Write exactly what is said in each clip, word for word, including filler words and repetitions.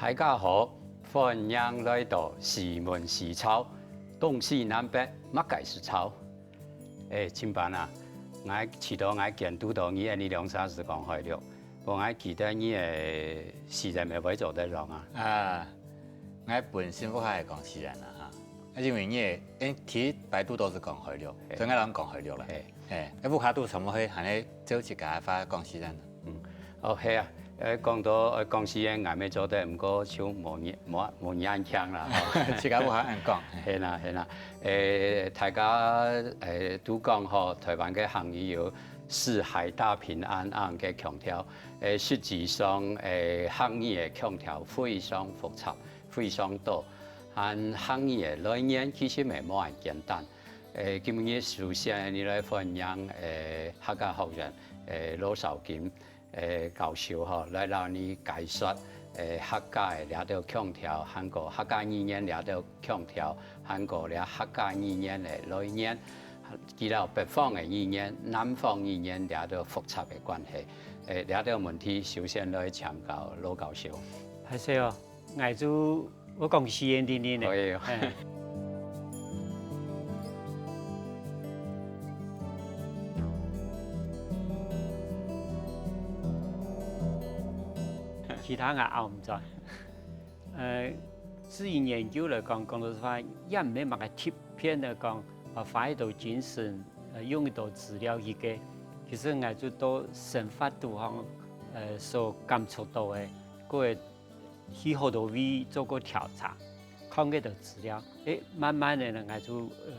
大家好，歡迎來到西門西潮，東西南北麼个係潮？欸，親朋啊，𠊎試著𠊎見堵著你恁呢兩儕係講海陸，無𠊎記得你个四縣話會做得講啊？啊，𠊎本身屋下係講四縣啦哈，啊因為你个，欸，第一擺堵著係講海陸，嘿。所以𠊎摎你講海陸啦。嘿。 欸，啊屋下都全部係還係照自家个話講四縣啊？嗯，哦，係啊，呃，講到，呃，講四縣，𠊎乜做得，毋過就無恁，無，無恁慶啦，吼。自家屋下恁講。係啦，係啦，欸，大家，欸，都講吼，臺灣个客語有四海大平安恁个腔調，欸，實際上，欸，客語个腔調非常複雜，非常多，還客語个來源其實乜無恁簡單。 欸，今日首先你來歡迎，欸，客家學院，欸，羅紹金，欸，教授吼，來摎你解說，欸，客家个這兜腔調，還過客家語言這兜腔調，還過這客家語言个來源，佢摎北方个語言、南方語言這兜複雜个關係。欸，這兜問題首先來請教羅教授。歹勢哦， 𠊎就，𠊎講四縣定定呢。可以哦。嘿。其他𠊎拗毋轉。呃，至於研究來講，講老實話，也毋係麼个特別个講，呃，花一兜精神，呃，用一兜資料去个。其實𠊎就到生活肚項，呃，所感觸到个，過个 去好多位做過調查，看該兜資料，欸，慢慢个呢，𠊎就，呃，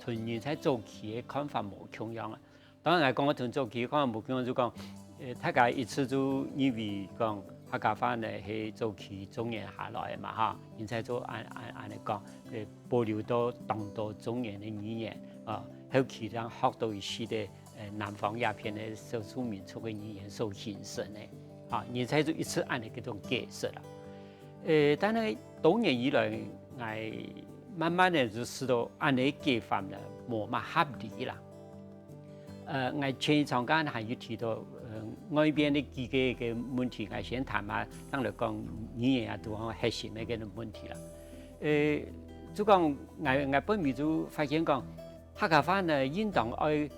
同人在早期个看法無共樣啊。當然，𠊎講个同早期个看法無共樣，就講，呃，大家一直就認為講客家話呢係早期中原下來个嘛，哈，人在做恁，恁，恁呢講，呃，保留到當多中原个語言啊，後期正學到一息个，呃，南方這片个少數民族个語言所形成个。 啊，人在就一直恁呢个種解釋啦。呃，但係多年以來，𠊎慢慢个就試著恁呢解法呢，無麼合理啦。呃，𠊎前一場間還有提到，呃，外邊个幾個个問題，𠊎先談下，正來講語言啊，都核心个个問題啦。呃，就講𠊎，𠊎本尾就發現講， 客家話呢，應當愛，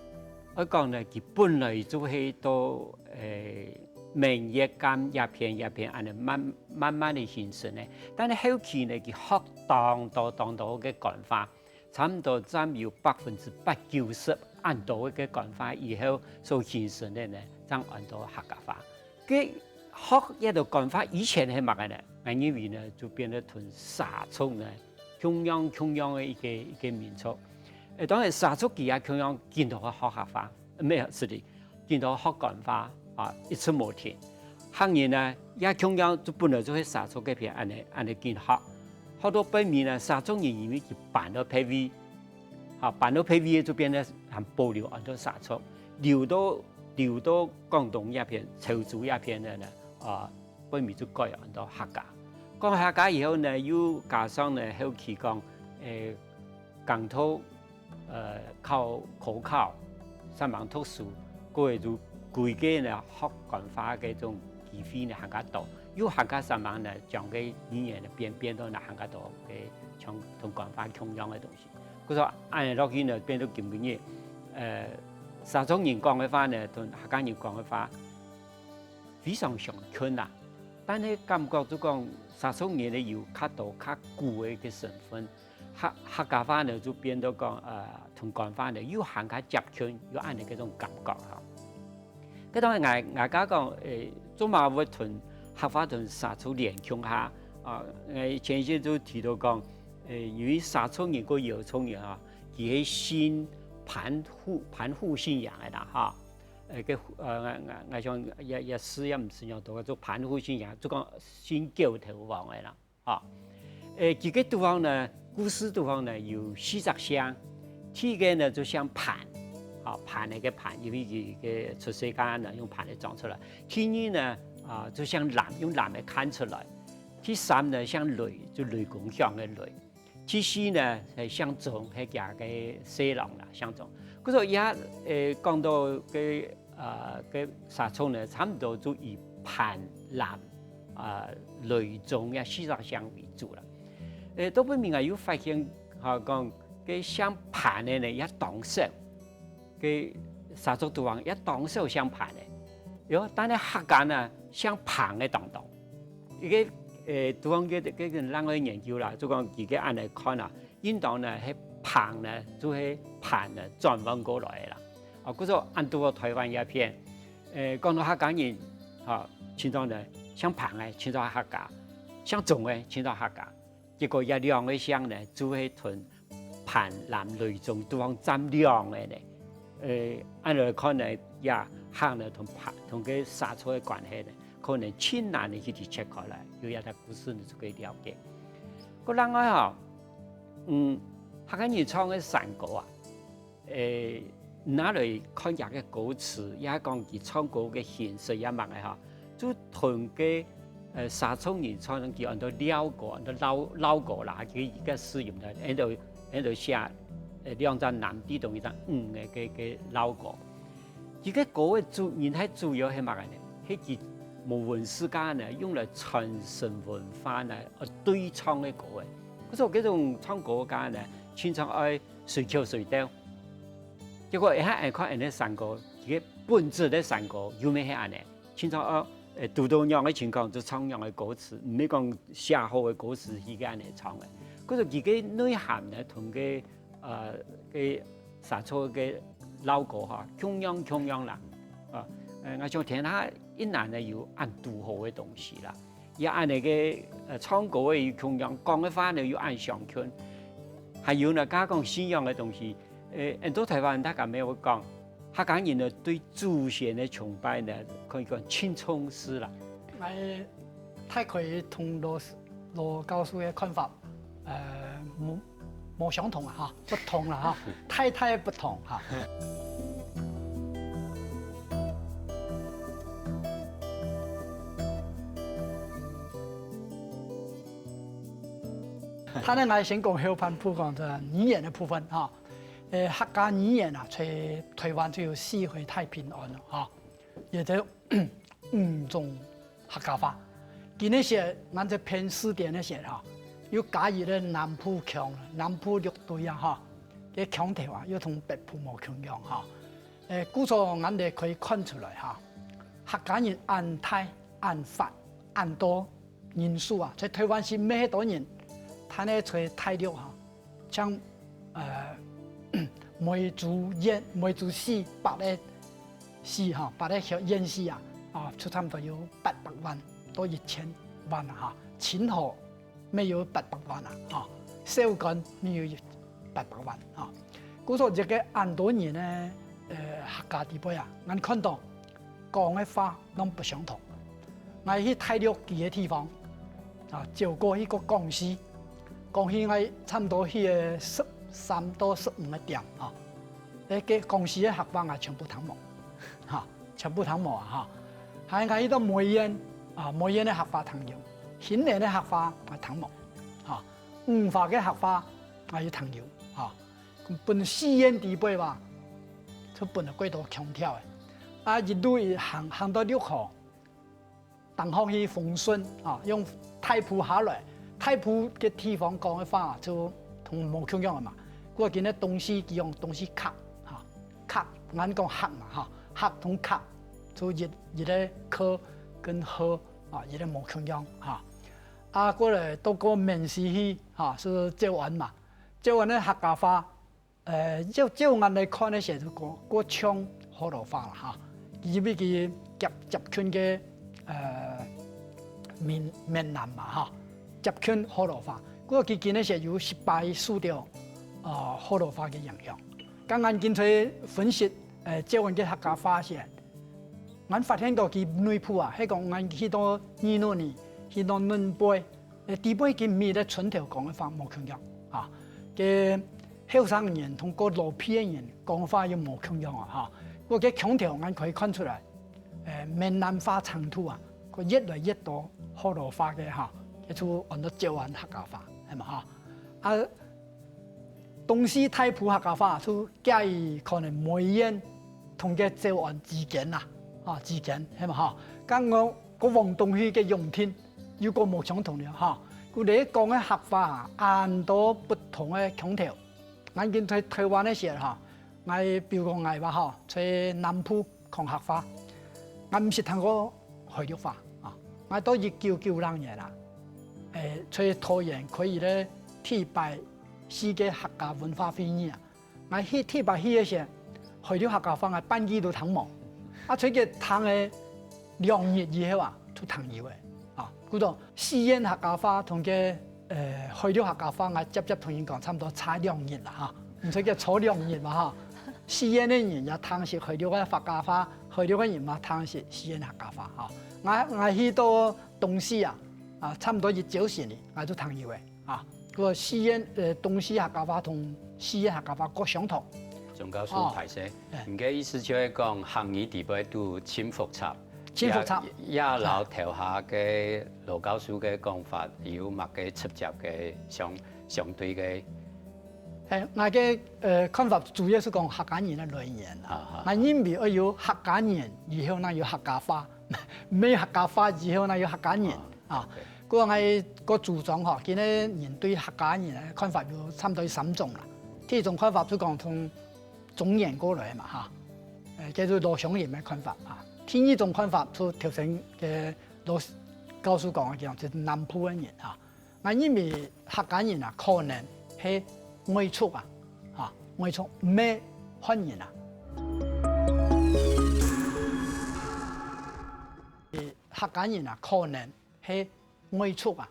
愛講呢，佢本來就係到，呃，閩越贛這片，這片恁呢慢，慢慢个形成个。但係後期呢，佢學當多當多个官話，差毋多佔有百分之八九十恁多个官話以後所形成个呢，正安到客家話。 該學這兜官話以前係麼个呢？𠊎認為呢，就變得同畲族呢，共樣，共樣个一個，一個民族。呃，當然畲族佢也共樣緊到學客話，呃，無，係的，緊到學官話，啊，一直無停。客人呢，也共樣就本來就係畲族該片恁呢，恁呢緊學。學到背尾呢，畲族人因為佢搬到別位， 哈，搬到別位就變成還保留安到畲族，留到，留到廣東這片、潮州這片个呢，啊，背尾就改安到客家。講客家以後呢，又加上呢，後期講，欸，講到，呃，考，科考，上網讀書，過後就歸個呢，學官話个種機會呢，還較多。又還較上網呢，將个語言呢，變，變到呢，還較多个像同官話共樣个東西。 故所恁呢落去呢，變到今晡日，呃，畲族人講个話呢，同客家人講个話非常相近啦。但係感覺就講畲族人呢有較多較古个一個成分，客，客家話呢就變到講，呃，同官話呢又還較接近，有恁呢个種感覺哈。 該當然𠊎，𠊎家講，欸，做麼會同客話同畲族連共下？啊，𠊎前先就提到講，欸，因為畲族人過饒族人啊，佢係信潘虎，潘虎信仰个啦，哈。欸，該，呃，𠊎，𠊎，𠊎想也，也係，也毋係仰多，做潘虎信仰，就講信狗頭王个啦。 哈。欸，佢个肚項呢，故事肚項呢有四隻姓，第一個呢就姓潘，哈，潘个个潘，因為佢个出世間呢用潘个裝出來。第二呢，啊，就姓藍，用藍个看出來。第三呢姓雷，就雷公響个雷。第四呢，係姓鍾，係厥个婿郎啦，姓鍾。故所也，欸，講到个，呃，个畲族呢，差毋多就以潘、藍啊，雷宗這四隻姓為主啦。誒，到尾明啊，又發現，吼，講該姓彭个呢，也當少，該沙族肚項也當少姓彭个。喲，但係客家呢，姓彭个當多。一個，誒，肚項个，个，个另外研究啦，就講佢个恁樣看啊，應當呢，係彭呢，就係彭呢，轉換過來个啦。啊，故所恁多个台灣這片，誒，講到客家人，吼，盡多呢，姓彭个，盡多客家，姓宗个，盡多客家。結果這兩個姓呢，就係同彭南雷宗肚項佔兩個呢。誒，恁樣來看呢，這客呢，同彭，同个沙族个關係呢，可能盡難个去去切開來，有這個故事呢，就可以了解。過另外吼，嗯，客家人唱个山歌啊， 誒，拿來看佢个歌詞，也講佢唱歌个形式也麼个吼，就同个，呃，沙族人唱佢安到鷯歌，安到鷯，鷯歌啦，佢一個字音个，安到，安到寫，呃，兩隻南字同一隻女个，个，个鷯歌。佢个歌个主，人係主要係麼个呢？係佢母文世家呢，用來傳承文化呢，呃，對唱个歌个。可是這種唱歌家呢，經常愛隨口隨調。 結果一下𠊎看𠊎个山歌，佢个本質个山歌又乜係恁樣，經常哦，誒，堵到仰个情況就唱仰个歌詞，毋係講寫好个歌詞去个恁樣唱个。故所佢个內涵呢，同个，呃，个沙族个老歌哈，共樣共樣啦。啊，呃，𠊎想天下一難呢有恁堵好个東西啦。 也恁樣个，呃，唱歌个又共樣，講个話呢又恁相近。還有呢，加講信仰个東西，呃，很多台灣人大家沒有講，客家人呢對祖先个崇拜呢，可以講盡重視啦。哎，大概同羅，羅教授个看法，呃，無，無相同啊哈，不同啦哈，太太不同哈。他呢，𠊎先講後半部講个語言个部分哈。呃，客家語言啊，在台灣就有四會大平安了哈，也就五種客家話。今日寫，𠊎這篇字典个寫哈，又加入了南部腔，南部六堆啊哈，个腔調啊，又同北部無共樣哈。呃，故所𠊎等可以看出來哈，客家人恁大、恁闊、恁多人數啊，在台灣係乜係多人，但係在大陸哈，像，呃，梅州縣，梅州市北个市哈，北个縣市啊，啊，就差不多有八百萬到一千萬啊哈，清河乜有八百萬啊，哈，韶關乜有八百萬啊。故所這个恁多人呢，呃，客家地位啊，𠊎看到講个話攏不相同。𠊎去大陸幾个地方，啊，走過去過廣西，廣西𠊎差不多去个十三到十五个點啊，該个廣西个客話𠊎全部聽無，哈，全部聽無啊哈。還𠊎去到梅縣，啊，梅縣个客話聽有，雲南个客話𠊎聽無，哈。 五花个客話，啊，有聽有，哈。分四縣地位吧，就分了幾多腔調个。啊，一路一行，行到六河，頂項去豐順，啊，用大埔下來，大埔个地方講个話就同無共樣个嘛。故所今日東勢佢用東勢客，哈，客，𠊎講客嘛，哈，客同客，就一，一个客跟h，啊，一个無共樣，哈。 啊，過來到過閩西去，哈，係詔安嘛。詔安个客家話，呃，照，照𠊎來看个時就過，過像學老話啦，哈。因為佢接，接近个，呃，閩，閩南嘛，哈，接近學老話。故所佢今个時有一擺受到，呃，學老話个影響。剛剛今在分析，呃，詔安个客家話時， 𠊎發現到佢內部啊，係講𠊎去到宜蘭呢，去到崙背，呃，地背佢每个村頭講个話無共樣啊。个後生人同過老輩个人講話又無共樣啊，哈。故所个腔調𠊎可以看出來，呃，閩南話程度啊，佢越來越多學老話个哈，佢就安到詔安客家話，係嘛哈？啊， 東勢大埔客家話就介於可能梅縣同个詔安之間啦，啊，之間，係嘛哈？剛剛過往東勢个永定，又過無相同了哈。故這講个客話啊，恁多不同个腔調。𠊎今在台灣个時候哈，𠊎比如講𠊎吧哈，在南部講客話，𠊎毋識聽過海陸話啊。𠊎到一九九六年啊，誒，在桃園開一個第一擺世界客家文化會議啊。 𠊎去第一擺去个時，海陸客家話𠊎半句都聽無。啊，在該聽个兩日以後啊，就聽有个。啊，故所四縣客家話同該，呃，海陸客家話，𠊎輒輒同人講，差毋多差兩日啦哈。毋使講差兩日嘛哈。四縣个人也聽識海陸个客家話，海陸个人嘛聽識四縣客家話哈。𠊎，𠊎去到東勢啊，啊，差毋多一朝晨哩，𠊎就聽有个。 啊，故四縣，呃，東勢客家話同四縣客家話各相同。鍾教授，哦。歹勢，哎。你个意思就係講，客語底背都真複雜。真複雜。也，也摎頭下个羅教授个講法，有麼个直接个相，相對个？哎，𠊎个，呃，看法主要係講客家人个來源。啊，啊，啊。𠊎認為愛有客家人，以後正有客家話；無客家話，以後正有客家人。啊。 啊，OK。故所𠊎个主張吼，今日人對客家人个看法有差毋多有三種啦。第一種看法就講從中原過來嘛哈，呃，叫做老鄉人个看法啊。第二種看法就頭先个羅教授講个，講就係南部个人啊。𠊎認為客家人啊，可能係外族啊，哈，外族毋係漢人啊。客家人啊，可能係 外族啊，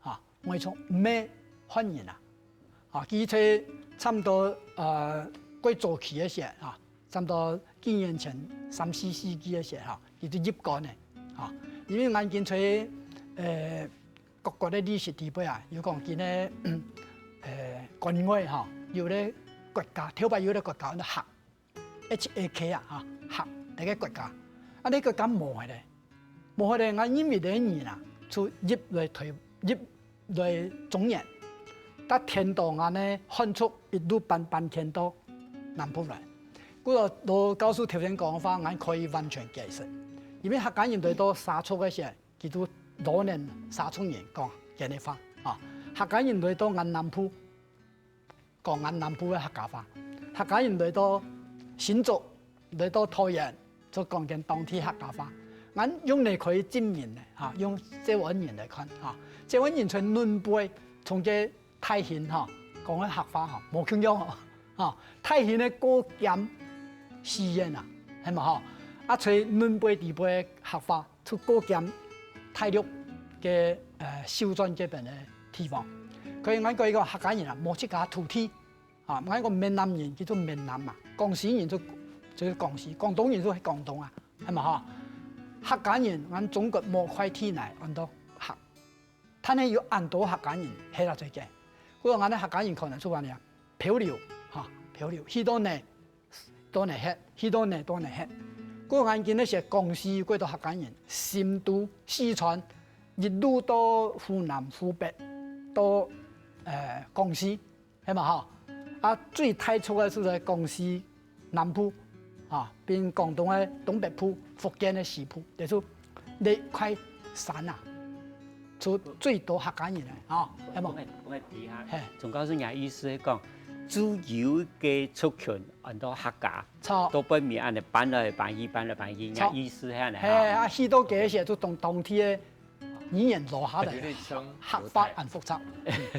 哈，外族毋係漢人啊。啊，佢在差毋多，呃，過早期个時，哈，差毋多紀元前三四世紀个時，哈，佢就入關个，哈。因為𠊎今在，呃，各國个歷史底背啊，有講今个，嗯，呃，關外，哈，有个國家，頭擺有个國家安到客， H A K啊，哈，客，這个國家。啊，這國家無忒咧，無忒咧，𠊎認為這人啊，就入來台，入來中原，但顛倒𠊎呢，漢族一路搬，搬遷到南部來。故所羅教授頭先講个話，𠊎可以完全解釋。因為客家人來到沙族个時，佢就老年沙族人講佢个話，啊，客家人來到𠊎南部， 講𠊎南部个客家話。客家人來到新竹，來到桃園，就講緊當地客家話。𠊎用來可以證明个，哈，用詔安人來看，哈。詔安人在嫩背，從該大興，哈，講个客話，哈，無共樣哦，哈。大興个過兼四縣啊，係嘛，哈？啊，在嫩背底背个客話， 就過兼大陸个，呃，秀川這片个地方。可以𠊎講一個客家人啊，無自家土地，啊，𠊎講閩南人叫做閩南嘛，廣西人就，就係廣西，廣東人就係廣東啊，係嘛哈？客家人，𠊎中國無塊地泥安到客，但係有恁多客家人歇到在該。故所𠊎个客家人可能就恁樣啊，漂流，哈，漂流，去到哪， 到哪歇，去到哪到哪歇。故所𠊎今个時廣西有幾多客家人，深度四川，一路到湖南、湖北，到，呃，廣西，係嘛哈？啊，最大族个就在廣西南部，啊，並廣東个東北部、福建个西部，這就這塊山啊，就最多客家人个，啊，係無？𠊎，𠊎知哈，嘿。鍾教授，若意思係講，就有一個族群 安到客家，著。到背尾恁呢搬來搬去，搬來搬去，著。若意思係恁呢，嘿，哈。啊，去到該時就當，當地个語言落下來，有點像客話恁複雜。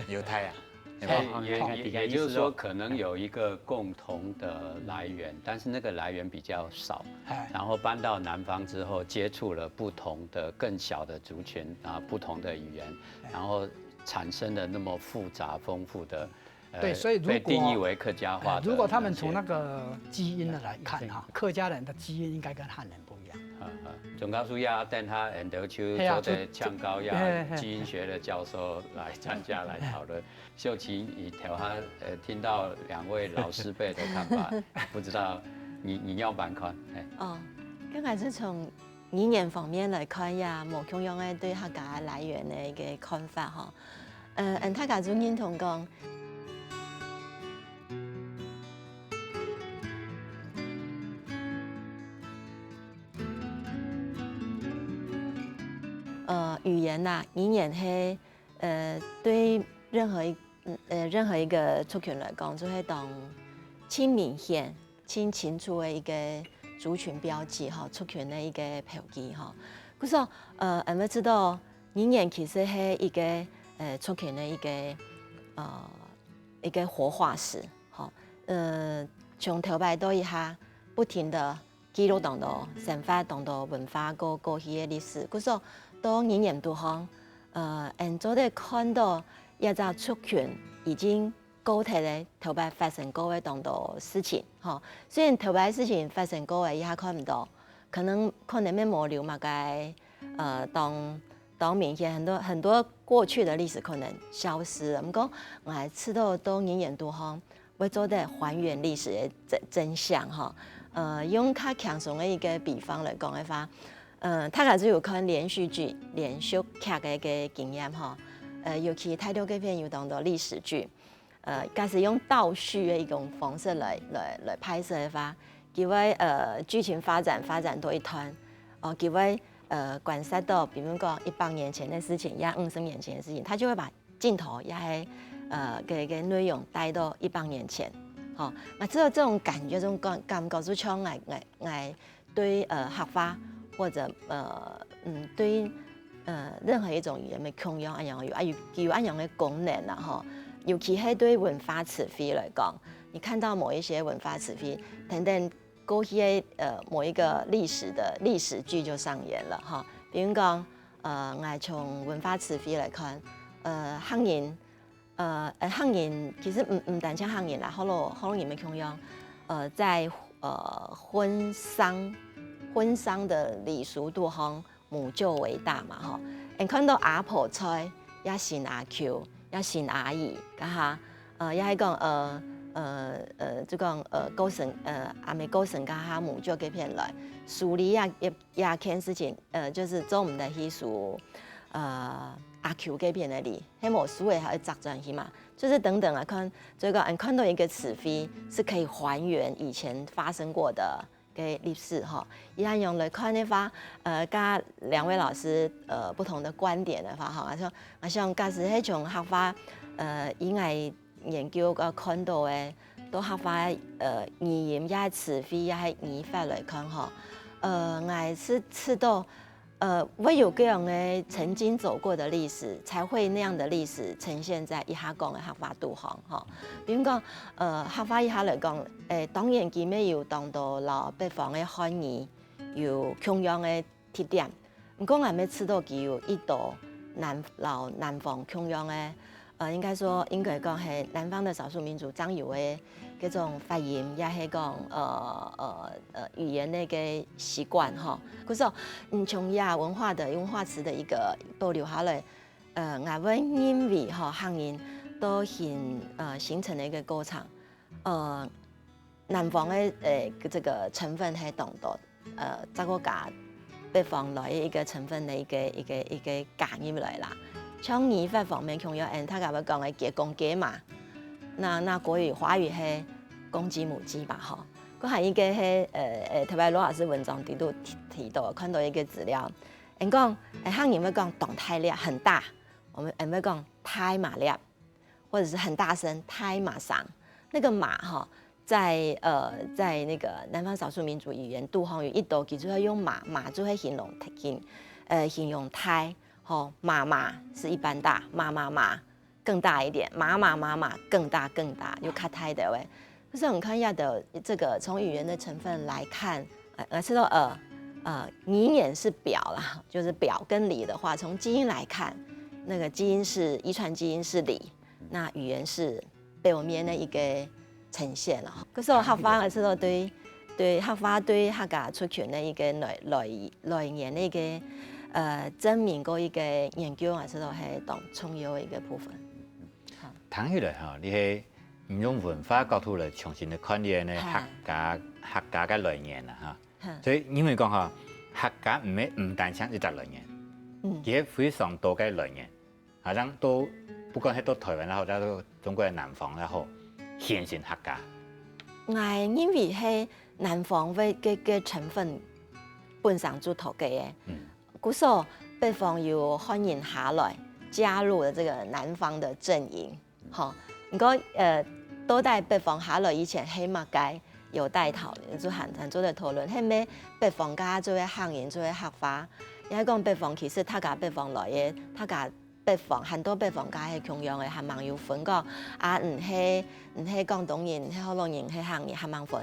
猶太啊，有沒有？也，也，也就是說，可能有一個共同的來源，但是那個來源比較少，哎。然後搬到南方之後，接觸了不同的更小的族群啊，不同的語言，哎。然後產生了那麼複雜豐富的 呃，對，所以如果，被定義為客家話的，呃，如果他們從那個基因的來看哈，那些，客家人的基因應該跟漢人不一樣。啊，啊，鍾教授啊，等下𠊎兜就，嘿啊，做得請教呀，就，嘿，嘿。基因學的教授來參加來討論。秀琴，你頭下，呃，聽到兩位老師輩的看法，不知道你，你仰般看？嘿。哦，該𠊎係從語言方面來看呀，無共樣个對客家來源个一個看法吼。 呃，𠊎大家就認同講，呃，語言啊，語言係，呃，對任何一，嗯，呃，任何一個族群來講，就係當盡明顯、盡清楚个一個族群標記吼，族群个一個標記吼。故所，呃，𠊎兜知道語言其實係一個，呃，族群个一個，呃，一個活化石吼。呃，從頭擺到這下，不停个記錄當多生活、當多文化過過去个歷史。故所到語言肚項，呃，𠊎兜做得看到這隻族群已經過忒个頭擺發生過个當多事情吼。雖然頭擺事情發生過个這下看毋到，可能可能也無留麼个，呃，當當明顯，很多很多過去的歷史可能消失了。毋過，𠊎試著到語言肚項，會做得還原歷史个真真相吼。呃，用較輕鬆个一個比方來講个話，呃，大家就有看連續劇、連續劇个个經驗吼。呃，尤其大陸這片有當多歷史劇，呃，假使用倒敘个一種方式來來來拍攝个話，佢會呃劇情發展發展到一段，哦，佢會呃觀察到，比如講一百年前个事情，也五十年前个事情，他就會把鏡頭也係呃个个內容帶到一百年前，吼，那這這種感覺，這種感感覺就像𠊎𠊎𠊎對呃客話或者呃嗯對呃任何一種語言个共樣恁樣有啊有有恁樣个功能啊吼，尤其係對文化詞彙來講，你看到某一些文化詞彙等等過去个呃某一個歷史的歷史劇就上演了哈，比如講。呃，𠊎從文化詞彙來看，呃，客人，呃，呃，客人其實毋毋單淨客人啦，學老學老人乜共樣，呃，在呃婚喪婚喪的禮俗肚項，母舅為大嘛吼。𠊎看到阿婆在，也承阿舅，也承阿姨，該下，呃，也係講呃呃呃，就講呃過身，呃阿姆過身該下母舅該片來，處理也也 這件事情，呃，就是做毋得去收，呃，阿舅該片个禮，係無收个還愛摘轉去嘛，就是等等啊，看，所以講，嗯，看到一個詞彙是可以還原以前發生過的个歷史吼。這樣來看的話，呃，跟兩位老師呃不同的觀點的話，哈，我想，我想假使係從客話，呃，以外 研究个看到个，到客話个呃語音也係詞彙也係語法來看吼，呃，𠊎係試著呃會有這樣个曾經走過的歷史，才會那樣的歷史呈現在這下講个客話肚項吼。比如講，呃，客話這下來講，誒，當然佢乜有當多摎北方个漢語有共樣个 特點。毋過𠊎乜試著佢有一兜南摎南方共樣个，呃，應該說應該講係南方的少數民族正有个這種發音，也係講呃呃呃語言个个習慣吼。故所，嗯，從這文化的文化詞的一個保留下來，呃，𠊎會認為吼，客人到形呃形成个一個過程，呃， 南方个呃這個成分係當多，呃，再過加北方來个一個成分个一個一個一個加入來啦。像語法方面，共樣，嗯，大家會講个雞公雞嫲，那那國語華語係公雞母雞吧吼。過還有一個係呃呃，頭擺羅老師文章裡肚提提到，看到一個資料，嗯講，嗯客人會講當大粒，很大，我們嗯會講大嫲粒。 或者是很大聲，大嫲聲。那個嫲吼，在呃在那個南方少數民族語言肚項有一兜，佢就會用嫲，嫲就會形容形呃形容大吼，嫲嫲是一般大，嫲嫲嫲更大一點，嫲嫲嫲嫲更大更大，又較大的喂。可是你看一下的這個從語言的成分來看，呃，呃，是說呃呃語言是表啦，就是表跟裡的話，從基因來看，那個基因是遺傳基因是裡， 那語言是表面个一個呈現了。可是客話个時候對對客話對客家族群个一個來來來源个一個呃證明个一個研究个時候係當重要个一個部分。聽起來吼，你係用文化角度來重新个看你个客家客家个來源啦哈。所以因為講吼，客家毋係毋單淨一隻來源，佢係非常多个來源。 好像都不管係到台灣也好，也到中國个南方也好，現成客家。 𠊎認為係南方个个个成分本身就多个个。故所北方有漢人下來，加入了這個南方的陣營，吼。毋過，呃，到底北方下來以前係麼个，有待討論，就還，還做得討論。係毋係北方个就係客人，就係客話？也係講北方其實大家北方來个，大家北方，很多北方个係共樣个，還吂有分講，啊，毋係，毋係廣東人，毋係學老人，毋係客人，還吂分。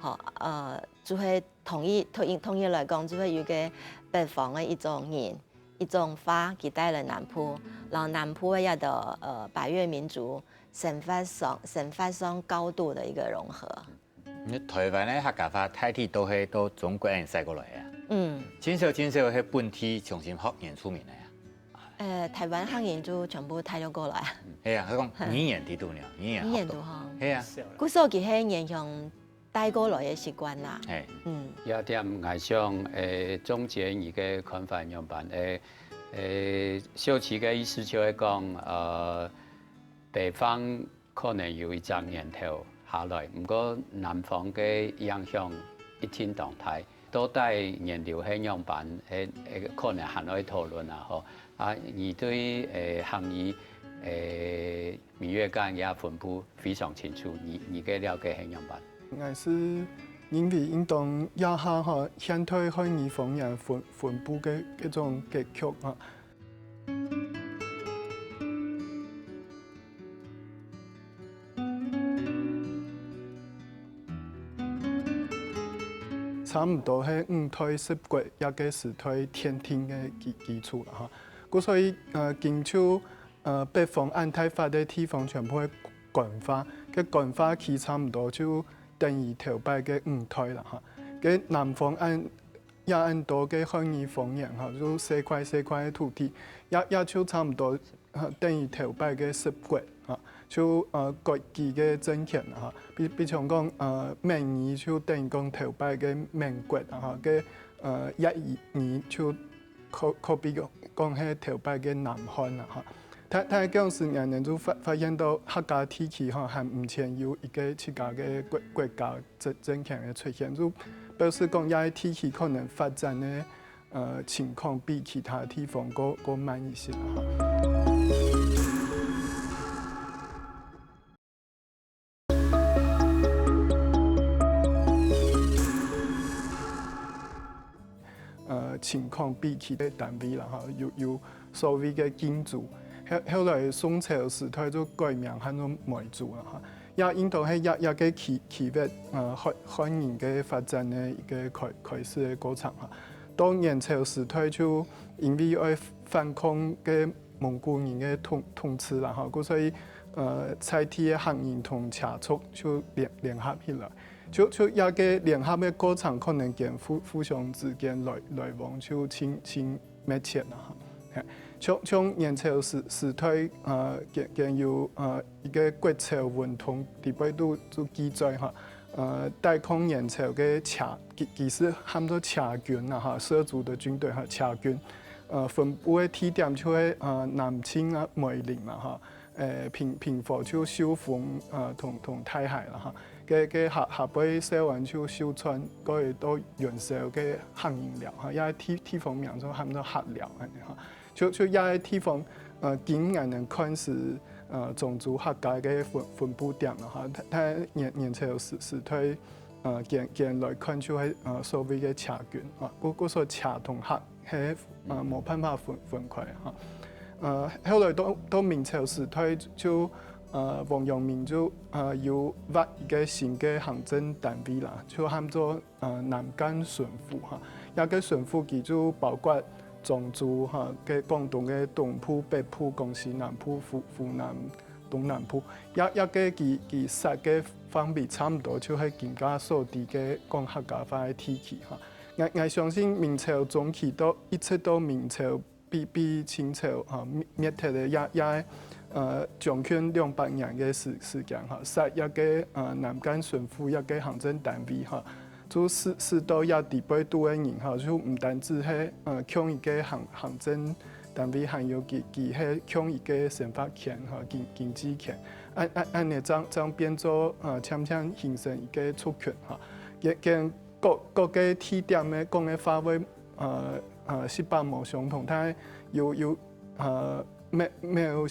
吼，呃，就係統一，統一，統一來講，就係有个北方个一種人，一種話，佢帶來南部，然後南部个這个，呃，百越民族生活上，生活上高度的一個融合。你臺灣个客家話大體都係到中國恁樣徙過來个啊？嗯。真少真少係本地重新學原住民个啊？呃，臺灣客人就全部帶了過來。係啊，佢講語言在哪呢？語言學到。語言在哪？係啊。故所佢係原鄉帶過來个習慣啦。係。嗯。這點𠊎想，誒，總結你个看法仰般？誒，誒，秀琪个意思就係講，呃，北方 可能有一隻源頭下來，毋過南方个影響一定當大。到底源流係仰般，誒，誒，可能還愛討論啊，吼。啊，你對，誒，客語，誒，閩越贎个分布非常清楚，你，你个了解係仰般？𠊎係認為應當這下吼，現代漢語方言分，分布个一種格局吼。 差毋多係五代十國這个時代奠定个基，基礎啦，吼。故所以，呃，今就，呃，北方恁大發个地方全部係官話，該官話區差毋多就等於頭擺个五代啦，吼。該南方恁，也恁多个漢語方言，吼，就細塊細塊个土地，也，也就差毋多 呃，等於頭擺个十國，啊，就，呃，國語个政權，啊，比，比像講，呃，閩語就等於講頭擺个閩國，啊，哈，个，呃，越語就可，可比講，講係頭擺个南漢，啊，哈。但，但係該時𠊎等就發，發現到客家地區，吼，還毋曾有一个自家个國，國家政，政權个出現，就表示講，這个地區可能發展个 呃，情況比其他地方過，過慢一些啦，哈。呃，情況比其他單位啦，哈，有，有所謂个禁足。後，後來宋朝時代就改名喊做梅族啦，哈。 也應當係這，這个區，區域，呃，漢，漢人个發展个一个開，開始个過程哈。到元朝時代就因為愛反抗个蒙古人个統，統治啦，吼，故所以，呃，在地个客人同車族就聯，聯合起來。就，就這个聯合个過程，可能間互，互相之間來，來往就盡，盡 密切啦，哈。嘿，像，像元朝時，時代，呃，間，間有，呃，一个國朝文通裡背肚就記載哈，呃，抵抗元朝个車，其，其實喊做車軍啦，哈，涉足的軍隊哈，車軍，呃，分布个地點就係，呃，南靖啊、梅嶺啦，哈。 呃，平，平湖就壽豐，呃，同，同大溪啦，哈。該，該下，下背細灣就壽川，過會到元宵个客人寮，哈，這个地，地方名就喊做客寮恁樣，哈。就，就這个地方，呃，今𠊎等看係，呃，漳州客家个分，分布點啦，哈。但，但元，元朝時，時代，呃，間，間來看就係，呃，所謂个車軍，啊，故，故所車同客 係，呃，無辦法分，分開哈。呃，後來到，到明朝時代就，呃，王陽明就，呃，有挖一个新个行政單位啦，就喊做，呃，南贎巡撫哈。這个巡撫佢就包括漳州哈，个廣東个東部、北部、江西南部、湖，湖南、東南部。這，這个佢，佢設个範圍差毋多就係今下所知个講客家話个地區哈。 𠊎，𠊎相信明朝中期到，一直到明朝被，被清朝，哈，滅，滅忒个這，這，呃，將近兩百年个時，時間，哈，設這个，呃，南贎巡撫這个行政單位，哈，就使，使到這裡背肚个人，哈，就毋單止係，呃，共一个行，行政單位，還有佢，佢係共一个生活圈，哈，經，經濟圈。恁，恁，恁樣正，正變做，呃，漸漸形成一个族群，哈。也，也 各，各个地點个講个話會，呃，呃，十八無相同，但係有，有，呃，某，某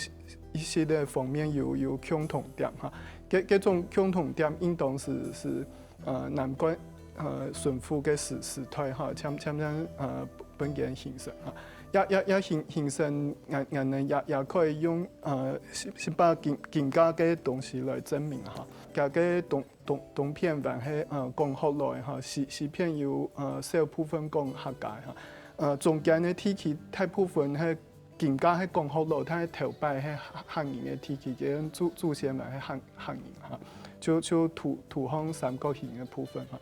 一些个方面有，有共同點哈。這，這種共同點應當係，係，呃，南贎，呃，巡撫个時，時代哈，漸，漸漸，呃，分佢形成哈。也，也，也形，形成，𠊎，𠊎等也，也可以用，呃，十，十八金，金家个東西來證明哈。佢个東，東，東片還係，呃，講福佬个哈，西，西片有，呃，小部分講客家个哈。呃，中間个地區大部分係金家係講福佬，但係頭擺係客，客人个地區，佢个祖，祖先還係客，客人哈。就，就土，土方三角形个部分哈。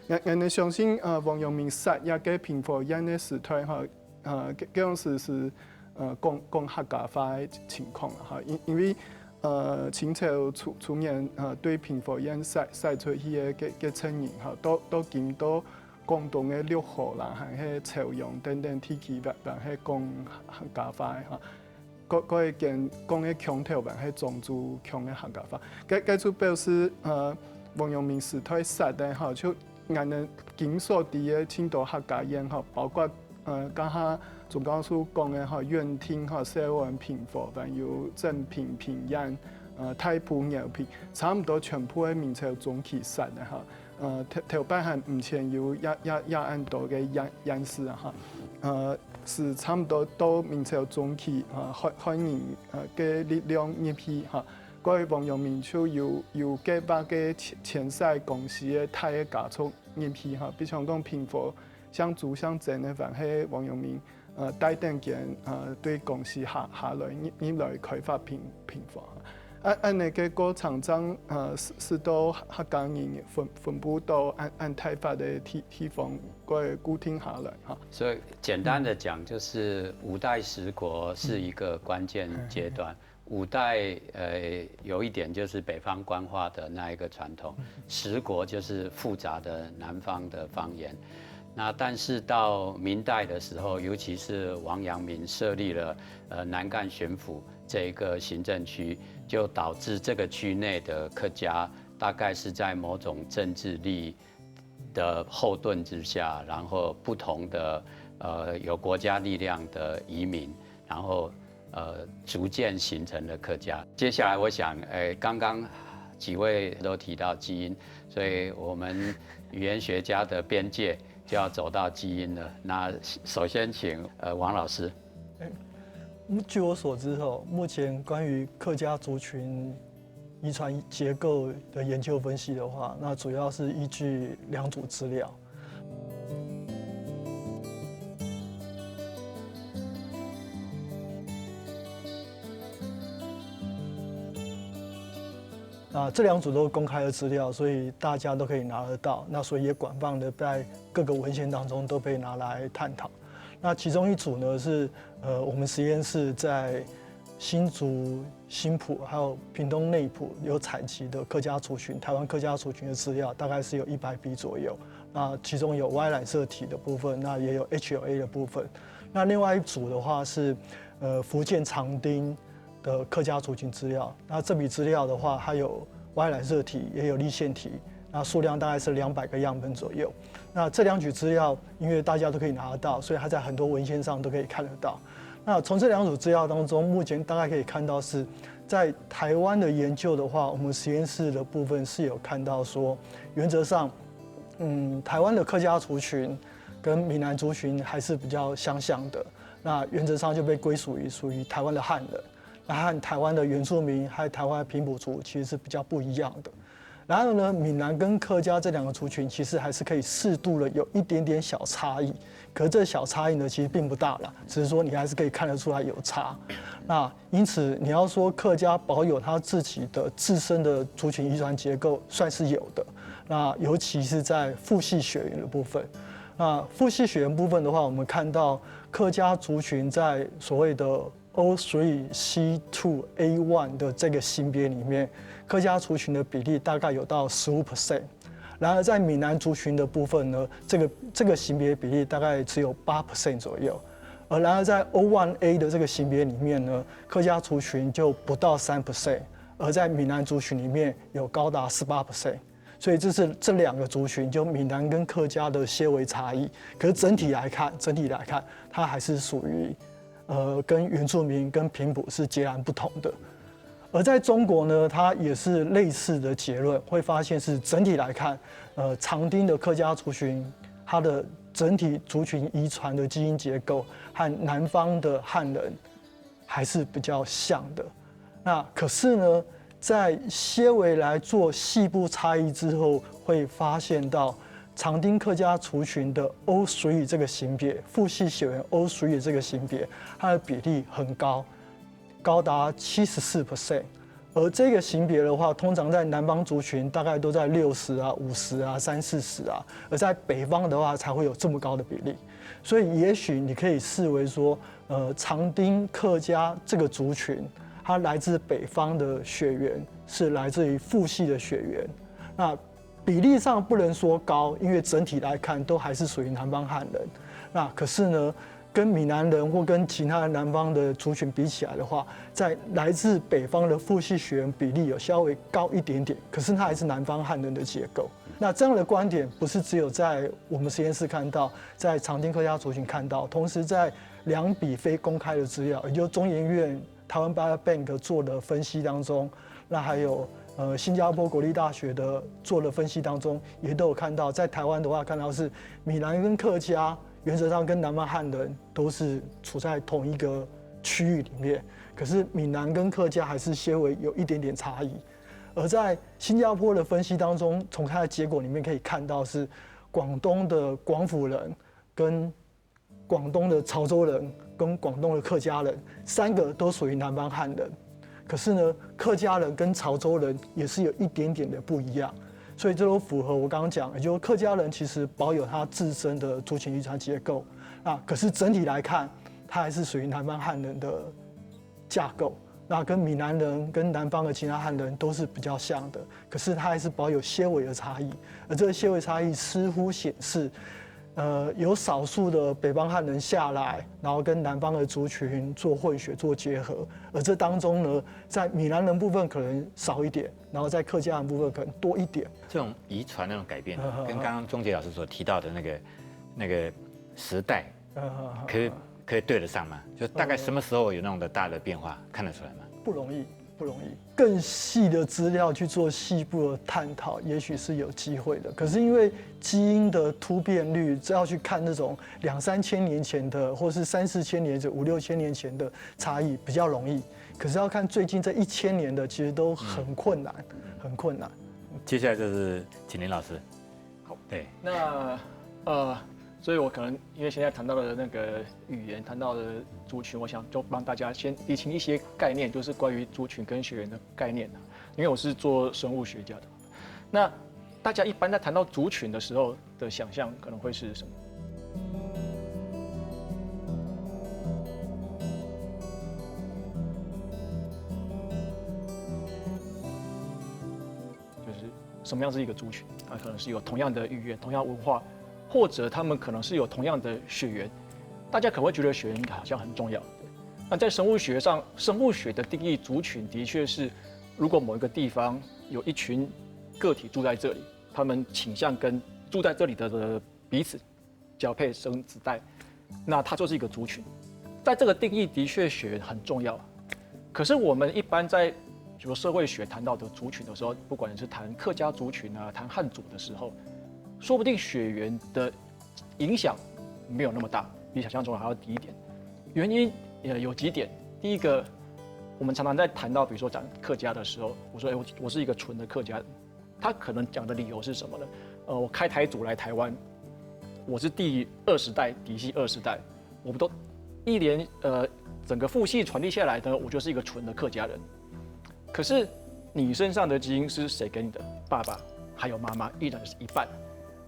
𠊎，𠊎等相信，呃，王陽明殺這个平和縣个時代哈，呃，該，該樣時係，呃，講，講客家話个情況啦哈。因，因為，呃，清朝初，初年，呃，對平和縣徙，徙出去个，个，个陳人哈，到，到今到廣東个六合啦，還係潮陽等等地區，還，還係講客家話个哈。該，該一間講个腔調還係漳州腔个客家話。該，該就表示，呃，王陽明時代殺个哈，就 𠊎等今所知个盡多客家縣吼，包括，呃，頭下鍾教授講个吼，永定吼、詔安、平和，還有鎮平、平陽、呃，大埔、饒平，差毋多全部係明朝中期殺个吼。呃，頭，頭擺還毋曾有這，這，這恁多个縣，縣市啊吼。呃，係差毋多到明朝中期，呃，漢，漢人，呃，个力量入去吼。 該王陽明就有，有計畫个遷，遷徙江西个大个家族入去吼，比像講平和，姓朱姓曾个，還係王陽明，呃，帶等佢，呃，對江西下，下來，入，入來開發平，平和。恁，恁呢个過程正，呃，使，使到客家人分，分布到恁，恁大塊个地，地方，過固定下來吼。所以簡單的講，就是五代十國是一個關鍵階段。 五代，呃，有一點就是北方官話的那一個傳統，十國就是複雜的南方的方言。那但是到明代的時候，尤其是王陽明設立了，呃，南贎巡撫這一個行政區，就導致這個區內的客家大概是在某種政治力的後盾之下，然後不同的，呃，有國家力量的移民，然後，呃，逐漸形成了客家。接下來我想，呃，剛剛幾位都提到基因，所以我們語言學家的邊界就要走到基因了。那首先請，呃，王老師。 嗯，據我所知吼，目前關於客家族群遺傳結構的研究分析的話，那主要是依據兩組資料。那這兩組都是公開的資料，所以大家都可以拿得到，那所以也廣泛地在各個文獻當中都被拿來探討。 那其中一組呢是，呃，我們實驗室在新竹、新埔還有屏東內埔有採集的客家族群，台灣客家族群的資料，大概是有一百筆左右。那其中有Y染色體的部分，那也有H L A的部分。那另外一組的話是，呃，福建長汀 的客家族群資料。那這筆資料的話，它有Y染色體，也有粒線體，那數量大概是兩百個樣本左右。那這兩組資料，因為大家都可以拿得到，所以它在很多文獻上都可以看得到。那從這兩組資料當中，目前大概可以看到是在台灣的研究的話，我們實驗室的部分是有看到說，原則上，嗯，台灣的客家族群跟閩南族群還是比較相像的。 那原則上就被歸屬於屬於台灣的漢人，那和台灣的原住民還有台灣的平埔族其實是比較不一樣的。然而呢，閩南跟客家這兩個族群其實還是可以適度的有一點點小差異，可是這小差異呢，其實並不大啦，只是說你還是可以看得出來有差。那因此你要說客家保有它自己的自身的族群遺傳結構，算是有的。那尤其是在父系血緣的部分，那父系血緣部分的話，我們看到客家族群在所謂的 O three C two A one 的這個型別裡面，客家族群的比例大概有到十五 percent。然而在閩南族群的部分呢，這個，這個型別比例大概只有八 percent 左右。而然而在 O one A 的這個型別裡面呢，客家族群就不到三 percent，而在閩南族群裡面有高達十八 percent。所以这是这两个族群，就闽南跟客家的些微差异。可是整体来看，整体来看，它还是属于呃跟原住民跟平埔是截然不同的。而在中国呢，它也是类似的结论，会发现是整体来看，呃，长汀的客家族群，它的整体族群遗传的基因结构和南方的汉人还是比较像的。那可是呢，在些微来做细部差异之后，会发现到长汀客家族群的 O three 这个型别，父系血缘 O three 的这个型别，它的比例很高，高达七十四 percent。而这个型别的话，通常在南方族群大概都在六十啊、五十啊、三四十啊，而在北方的话才会有这么高的比例。所以也许你可以视为说，呃，长汀客家这个族群，它来自北方的血缘是来自于父系的血缘。那比例上不能说高，因为整体来看都还是属于南方汉人。那可是呢，跟闽南人或跟其他南方的族群比起来的话，在来自北方的父系血缘比例有稍微高一点点，可是它还是南方汉人的结构。那这样的观点不是只有在我们实验室看到，在长汀客家族群看到，同时在两笔非公开的资料，也就是中研院台湾 Biobank 做的分析当中，那还有呃新加坡国立大学的做的分析当中，也都有看到，在台湾的话看到是闽南跟客家原则上跟南方汉人都是处在同一个区域里面，可是闽南跟客家还是些微有一点点差异。而在新加坡的分析当中，从它的结果里面可以看到是广东的广府人跟广东的潮州人跟广东的客家人三个都属于南方汉人，可是呢，客家人跟潮州人也是有一点点的不一样，所以这都符合我刚刚讲，也就是客家人其实保有他自身的族群遗传结构，那可是整体来看，他还是属于南方汉人的架构。那跟闽南人跟南方的其他汉人都是比较像的，可是它还是保有些微的差异，而这个些微差异似乎显示，呃，有少数的北方汉人下来，然后跟南方的族群做混血、做结合，而这当中呢，在闽南人部分可能少一点，然后在客家人部分可能多一点。这种遗传那种改变，跟刚刚钟杰老师所提到的那个那个时代，可以可以对得上吗？就大概什么时候有那种的大的变化，看得出来吗？不容易，不容易。更细的资料去做细部的探讨，也许是有机会的。可是因为基因的突变率，这要去看那种两三千年前的，或是三四千年前、五六千年前的差异比较容易。可是要看最近这一千年的，其实都很困难，很困难。接下来就是景林老师，好，对，那呃，所以我可能因为现在谈到了那个语言，谈到了族群，我想就帮大家先厘清一些概念，就是关于族群跟血缘的概念。因为我是做生物学家的，那大家一般在谈到族群的时候的想象可能会是什么？就是什么样是一个族群？它可能是有同样的语言、同样文化，或者他们可能是有同样的血缘。大家可能会觉得血缘好像很重要。那在生物学上，生物学的定义，族群的确是，如果某一个地方有一群个体住在这里，他们倾向跟住在这里的彼此交配生子代，那它就是一个族群。在这个定义的确，血缘很重要。可是我们一般在比如社会学谈到的族群的时候，不管是谈客家族群啊，谈汉族的时候，说不定血缘的影响没有那么大，比想象中还要低一点。原因也有几点。第一个，我们常常在谈到，比如说讲客家的时候，我说，哎，我我是一个纯的客家人，他可能讲的理由是什么呢？呃，我开台祖来台湾，我是第二十代，嫡系二十代，我们都一连呃整个父系传递下来呢，我就是一个纯的客家人。可是你身上的基因是谁给你的？爸爸还有妈妈依然是一半，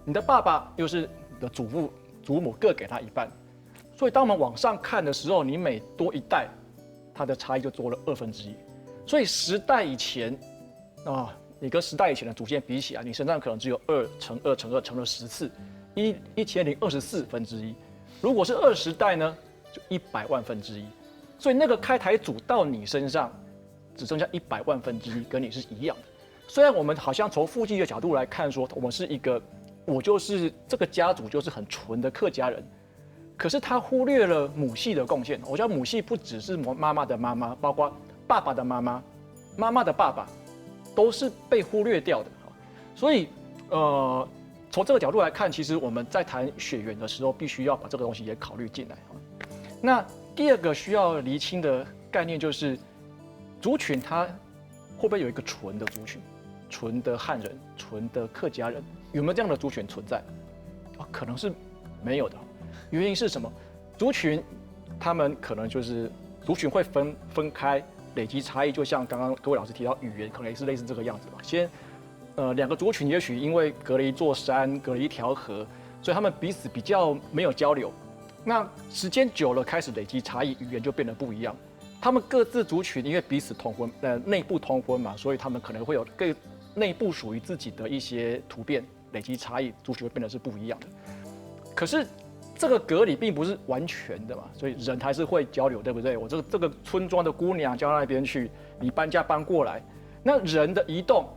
你的爸爸又是你的祖父祖母各给他一半，所以当我们往上看的时候，你每多一代，它的差异就多了二分之一。所以十代以前啊，你跟十代以前的祖先比起来，你身上可能只有二乘二乘二乘了十次，一一千零二十四分之一。如果是二十代呢，就一百万分之一。所以那个开台祖到你身上，只剩下一百万分之一，跟你是一样的。虽然我们好像从父系的角度来看，说我们是一个，我就是这个家族就是很纯的客家人，可是他忽略了母系的贡献。我觉得母系不只是我妈妈的妈妈，包括爸爸的妈妈、妈妈的爸爸，都是被忽略掉的。所以，呃，从这个角度来看，其实我们在谈血缘的时候，必须要把这个东西也考虑进来。那第二个需要厘清的概念就是，族群它会不会有一个纯的族群，纯的汉人、纯的客家人，有没有这样的族群存在？啊，可能是没有的。原因是什么？族群他们可能就是族群会分分开，累积差异，就像刚刚各位老师提到语言，可能也是类似这个样子吧。先，呃，两个族群也许因为隔了一座山，隔了一条河，所以他们彼此比较没有交流。那时间久了，开始累积差异，语言就变得不一样。他们各自族群因为彼此通婚，呃，内部通婚嘛，所以他们可能会有各内部属于自己的一些突变，累积差异，族群会变得是不一样的。可是这个隔离并不是完全的嘛，所以人还是会交流，对不对？我这个这个村庄的姑娘嫁到那边去，你搬家搬过来，那人的移动，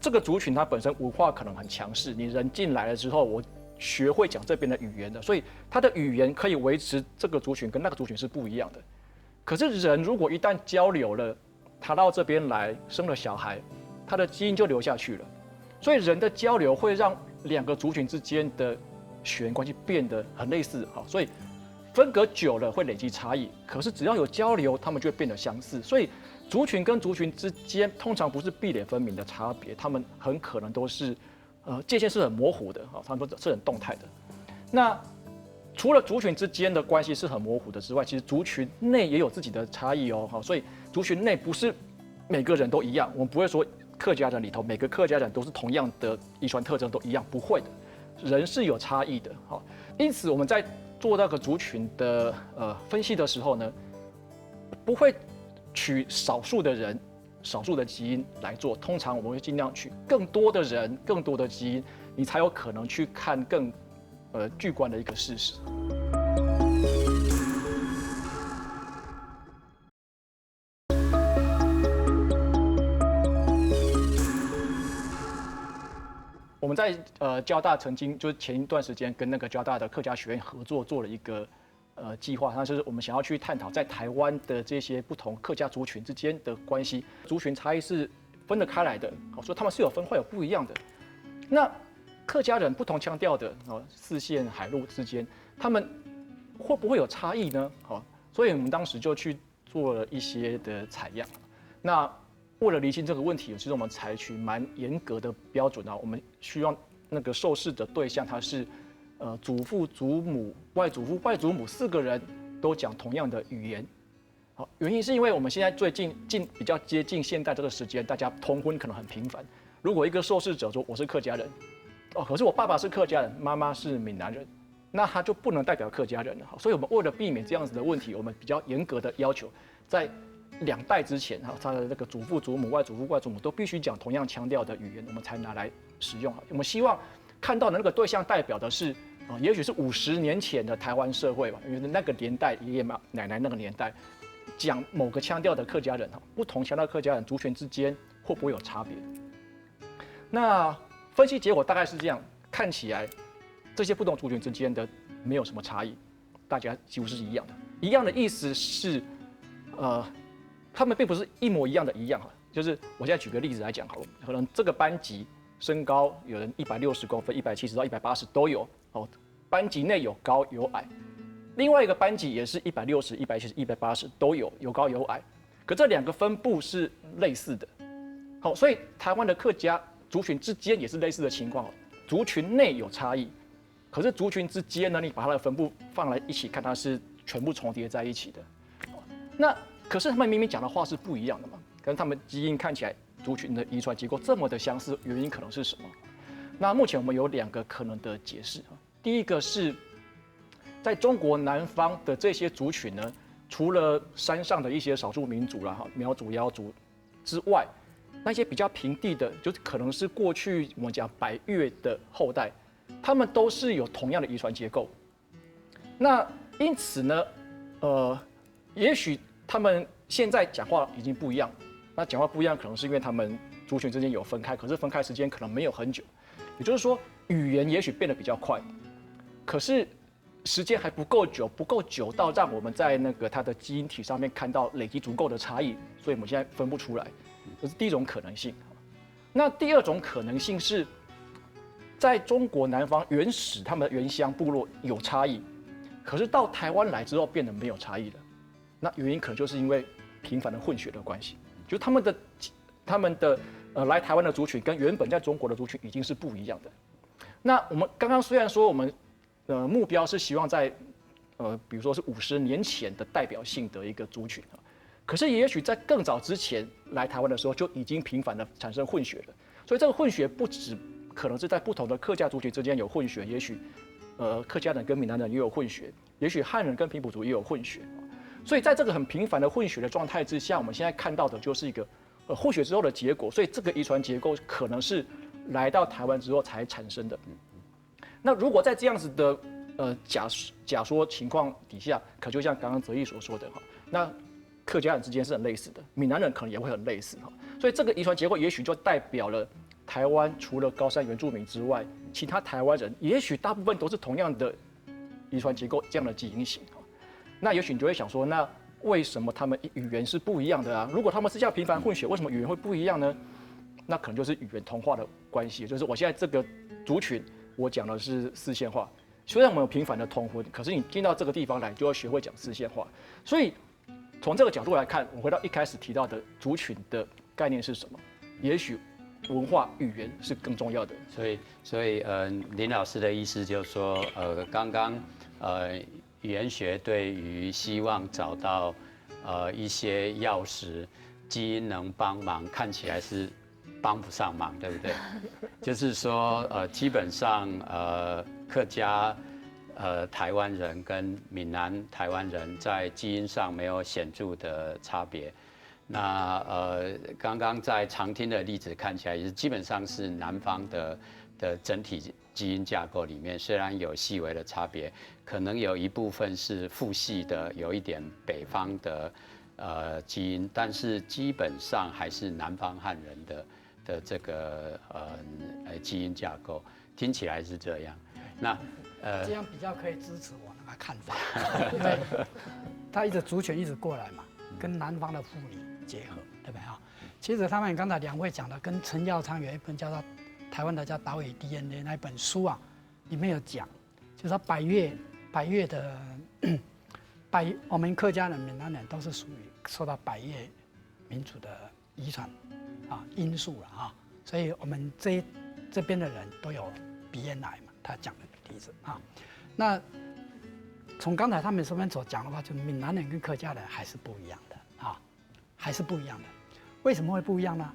这个族群它本身文化可能很强势，你人进来了之后，我学会讲这边的语言的，所以他的语言可以维持这个族群跟那个族群是不一样的。可是人如果一旦交流了，他到这边来生了小孩，他的基因就留下去了。所以人的交流会让两个族群之间的血缘关系变得很类似，好，所以分隔久了会累积差异。可是只要有交流，他们就会变得相似。所以族群跟族群之间通常不是壁垒分明的差别，他们很可能都是，呃，界限是很模糊的，好，他们是很动态的。那除了族群之间的关系是很模糊的之外，其实族群内也有自己的差异哦。好，所以族群内不是每个人都一样，我们不会说客家人里头每个客家人都是同样的遗传特征都一样，不会的，人是有差异的。好，因此我们在做那个族群的，呃，分析的时候呢，不会取少数的人、少数的基因来做，通常我们会尽量取更多的人、更多的基因，你才有可能去看更，呃，巨观的一个事实。我们在，呃，交大曾经就是前一段时间跟那个交大的客家学院合作，做了一个，呃，计划，那就是我们想要去探讨在台湾的这些不同客家族群之间的关系，族群差异是分得开来的，好，所以他们是有分化、有不一样的。那客家人不同腔调的，哦，四县海陆之间，他们会不会有差异呢？好，所以我们当时就去做了一些的采样。那为了厘清这个问题，其实我们采取蛮严格的标准啊，我们希望那个受试的对象他是，呃，祖父、祖母、外祖父、外祖母四个人都讲同样的语言。好，原因是因为我们现在最近近比较接近现代这个时间，大家通婚可能很频繁。如果一个受试者说我是客家人，哦，可是我爸爸是客家人，妈妈是闽南人，那他就不能代表客家人了。好，所以我们为了避免这样子的问题，我们比较严格的要求，在两代之前哈，他的那个祖父、祖母、外祖父、外祖母都必须讲同样腔调的语言，我们才拿来使用。我们希望看到的那个对象代表的是，啊，也许是五十年前的台湾社会吧，因为那个年代爷爷妈奶奶那个年代，讲某个腔调的客家人哈，不同腔调客家人族群之间会不会有差别？那分析结果大概是这样，看起来这些不同族群之间的没有什么差异，大家几乎是一样的。一样的意思是，呃，他们并不是一模一样的一样哈。就是我现在举个例子来讲好了，可能这个班级身高有人一百六十公分、一百七十到一百八十都有哦，班级内有高有矮。另外一个班级也是一百六十、一百七十、一百八十都有，有高有矮。可这两个分布是类似的。好，所以台湾的客家族群之间也是类似的情况，族群内有差异，可是族群之间呢，你把它的分布放来一起看，它是全部重叠在一起的。那可是他们明明讲的话是不一样的嘛，可是他们基因看起来族群的遗传结构这么的相似，原因可能是什么？那目前我们有两个可能的解释啊。第一个是在中国南方的这些族群呢，除了山上的一些少数民族啦，哈，苗族、瑶族之外，那些比较平地的，就可能是过去我们讲百越的后代，他们都是有同样的遗传结构。那因此呢，呃，也许他们现在讲话已经不一样，那讲话不一样，可能是因为他们族群之间有分开，可是分开时间可能没有很久，也就是说，语言也许变得比较快，可是时间还不够久，不够久到让我们在那个它的基因体上面看到累积足够的差异，所以我们现在分不出来。这是第一种可能性。那第二种可能性是，在中国南方原始他们的原乡部落有差异，可是到台湾来之后变得没有差异了。那原因可能就是因为频繁的混血的关系，就他们的他们的呃来台湾的族群跟原本在中国的族群已经是不一样的。那我们刚刚虽然说我们呃目标是希望在呃比如说是五十年前的代表性的一个族群啊，可是也许在更早之前来台湾的时候就已经频繁的产生混血了。所以这个混血不只可能是在不同的客家族群之间有混血，也许呃客家人跟闽南人也有混血，也许汉人跟平埔族也有混血。所以在这个很频繁的混血的状态之下，我们现在看到的就是一个呃混血之后的结果。所以这个遗传结构可能是来到台湾之后才产生的。那如果在这样子的呃假假说情况底下，可就像刚刚哲义所说的哈，那客家人之间是很类似的，闽南人可能也会很类似哈，所以这个遗传结构也许就代表了台湾除了高山原住民之外，其他台湾人也许大部分都是同样的遗传结构这样的基因型哈。那也许你就会想说，那为什么他们语言是不一样的啊？如果他们是这样频繁混血，为什么语言会不一样呢？那可能就是语言同化的关系，就是我现在这个族群，我讲的是四县话。虽然我们有平凡的通婚，可是你进到这个地方来，就要学会讲四县话。所以从这个角度来看，我回到一开始提到的族群的概念是什么？也许文化语言是更重要的。所以，所以，呃，林老师的意思就是说，呃，刚刚，呃，语言学对于希望找到，呃，一些钥匙，基因能帮忙，看起来是帮不上忙，对不对？就是说，呃，基本上，呃，客家，呃，台湾人跟闽南台湾人在基因上没有显著的差别。那呃，刚刚在常听的例子看起来，也是基本上是南方的的整体基因架构里面，虽然有细微的差别，可能有一部分是父系的，有一点北方的呃基因，但是基本上还是南方汉人的的这个呃呃基因架构，听起来是这样。那呃，这样比较可以支持我那个看法，因为他一直族群一直过来嘛，跟南方的妇女结合，对不对啊？其实他们刚才两位讲的，跟陈耀昌有一本叫做《台湾的叫岛屿 D N A》那一本书啊，里面有讲，就是说百越百越的百，我们客家人、闽南人都是属于受到百越民族的遗传啊因素了哈，所以我们这这边的人都有鼻咽癌嘛，他讲的例子啊。那从刚才他们这边所讲的话，就闽南人跟客家人还是不一样的啊，还是不一样的。为什么会不一样呢？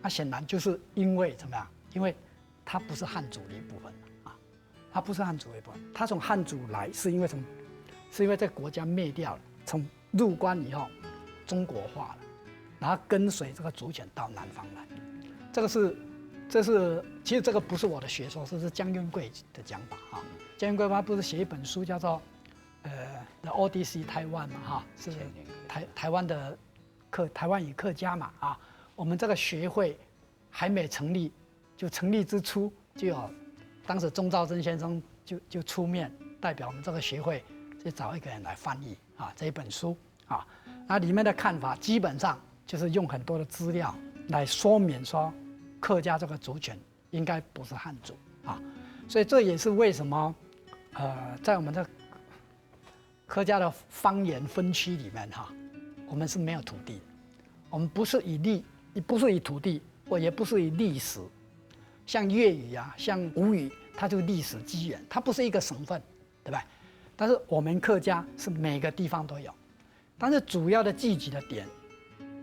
那显然就是因为怎么样？因为它不是汉族的一部分啊，它不是汉族的一部分，它从汉族来是因为什么？是因为这个国家灭掉了，从入关以后中国化了，然后跟随这个族群到南方来。这个是，这是其实这个不是我的学说，这是江云贵的讲法哈。江云贵他不是写一本书叫做呃《The Odyssey Taiwan》嘛哈，是台台湾的客台湾语客家嘛啊，我们这个学会还没成立，就成立之初就有，当时钟肇政先生就就出面代表我们这个学会去找一个人来翻译啊这一本书啊，那里面的看法基本上就是用很多的资料来说明说客家这个族群应该不是汉族啊，所以这也是为什么呃在我们的客家的方言分区里面哈，我们是没有土地，我们不是以历不是以土地，我也不是以历史，像粤语啊，像吴语，它就历史机缘，它不是一个省份，对吧？但是我们客家是每个地方都有，但是主要的聚集的点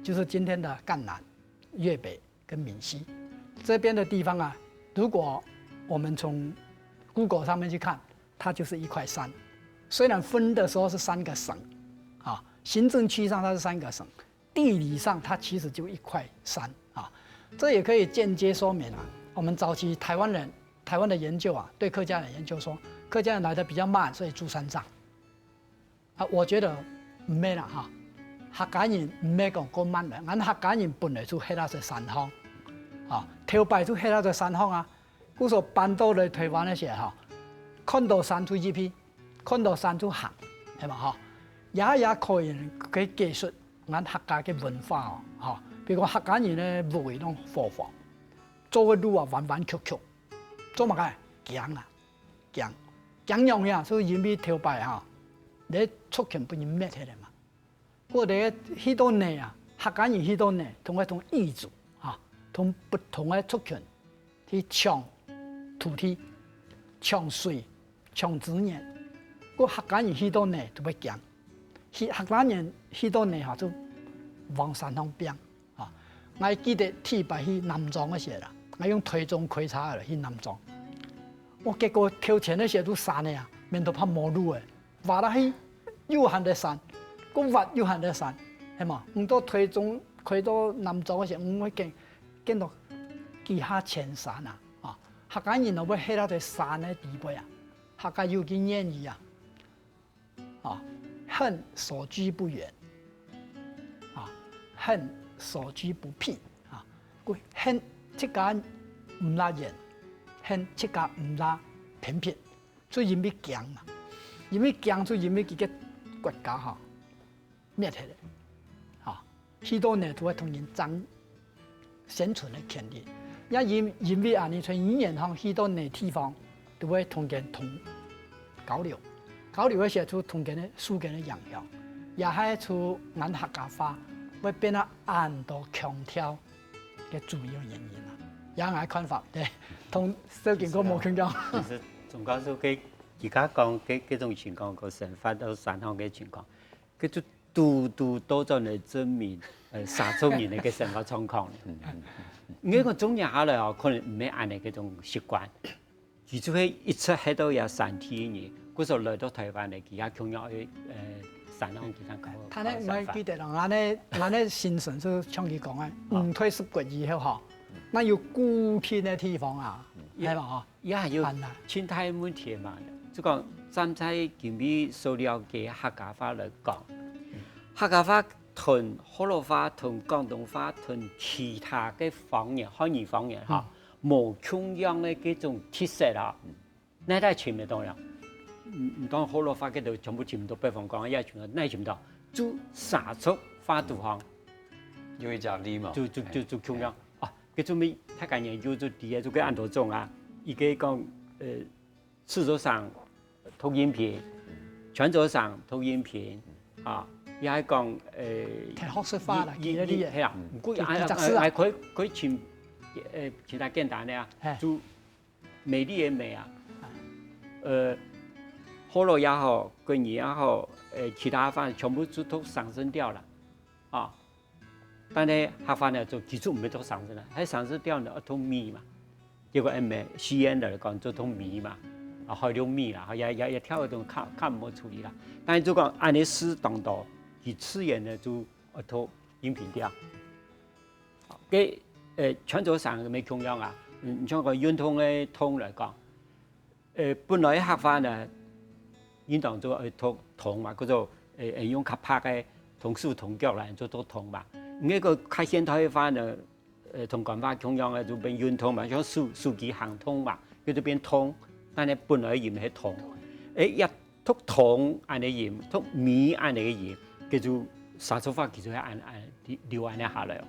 就是今天的赣南、越北跟闽西这边的地方啊。如果我们从 Google 上面去看，它就是一块山。虽然分的时候是三个省，啊，行政区上它是三个省，地理上它其实就一块山啊。这也可以间接说明啊，我们早期台湾人台湾的研究啊，对客家人研究说，客家人来的比较慢，所以住山上。啊，我觉得毋免啦哈，客家人毋免讲过慢了，俺客家人本来就黑那些山吼，吼，頭擺就歇在山項啊。故所搬到來臺灣个時吼，看到山就入去，看到山就行，係無吼？也也可以去解釋𠊎客家个文化哦，吼。比如講客家人个屋仔攏伙房，做个路啊彎彎曲曲，做麼个？驚啊，驚，驚仰仔啊？就因為頭擺吼，這族群分人滅忒了嘛。 故所去到哪啊，客家人去到哪，總愛同異族，吼，同不同个族群去搶土地、搶水、搶資源。故所客家人去到哪都會驚，去，客家人去到哪吼就往山項拚，吼。𠊎記得第一擺去南庄个時啦，𠊎用臺中開車仔去南庄，哇，結果頭前个時都山仔啊，面都怕無路仔。 挖下去又還在山，過挖又還在山，係無？你到臺中開到南庄个時，你會見，見到幾下千山啊！啊，客家人會歇在山个底背啊，客家有句諺語啊，啊，恨所居不遠，啊，恨所居不僻啊，故恨自家毋罅遠，恨自家毋罅偏僻。 就因為驚嘛，因為驚就因為佢个國家吼，滅忒了，吼，去到哪都會同人爭生存个權利。也因，因為恁仔，在語言上去到哪地方，都會同人通交流，交流个時就同人个，受人个影響，也係就𠊎客家話會變到恁多腔調个主要原因啊。也𠊎看法，對，同小景哥無共樣。其實鍾教授个 佢家講，該，該種情況，个生活到山項个情況，該就堵堵倒轉來證明，呃，沙族人个生活狀況了。應該講，種下來哦，可能毋係恁仔个種習慣，佢就係一直歇到這山地个人，故所來到臺灣个，佢也共樣愛，呃，山項其他搞，他那，搞生活。𠊎記得咯，𠊎个，𠊎个先生就像佢講个，五歲十國以後吼，那有固定个地方啊，係吧？吼， 也還有盡大个問題嘛，就講站在今日所了解客家話來講，客家話同學老話、同廣東話、同其他个方言、漢語方言哈，無共樣个該種特色啊，哪位尋得到呀？你，你講學老話該兜全部尋毋到，北方講也尋到，哪尋到？就沙族話肚項，有一隻例嘛，就，就，就，就共樣啊。 該種乜大家人有就知个，就該恁多種啊。一個講，呃，赤足省讀音平，泉州省讀音平，啊，也係講，呃，大學術話啦，佢个例仔。係啊，毋過啊，佢，佢，佢，佢，佢尋，呃，其他簡單个啊，就美麗个美啊，呃，學老也好，國語也好，呃，其他話全部就讀上聲調啦，啊。 但係客話呢，就其實毋係讀上聲調，係上聲調呢，愛讀米嘛。結果𠊎等四縣來講，就讀米嘛，啊，海陸米啦，也，也，也跳一種較，較毋好處理啦。但係就講恁仔字當多，佢自然呢就愛讀陰平調。該，呃，泉州省乜共樣啊，嗯，你像講運動个動來講， 呃，本來个客話呢，應當就愛讀通嘛，叫做，呃，呃，用較白个通手通腳啦，就讀通嘛。毋過較現代个話呢，呃，同官話共樣个就變運動嘛，像手，手機行動嘛，佢就變通，但係本來个音係通。欸，也讀通恁仔音，讀米恁仔个音，佢就沙族話佢就係恁，恁，留恁仔下來哦。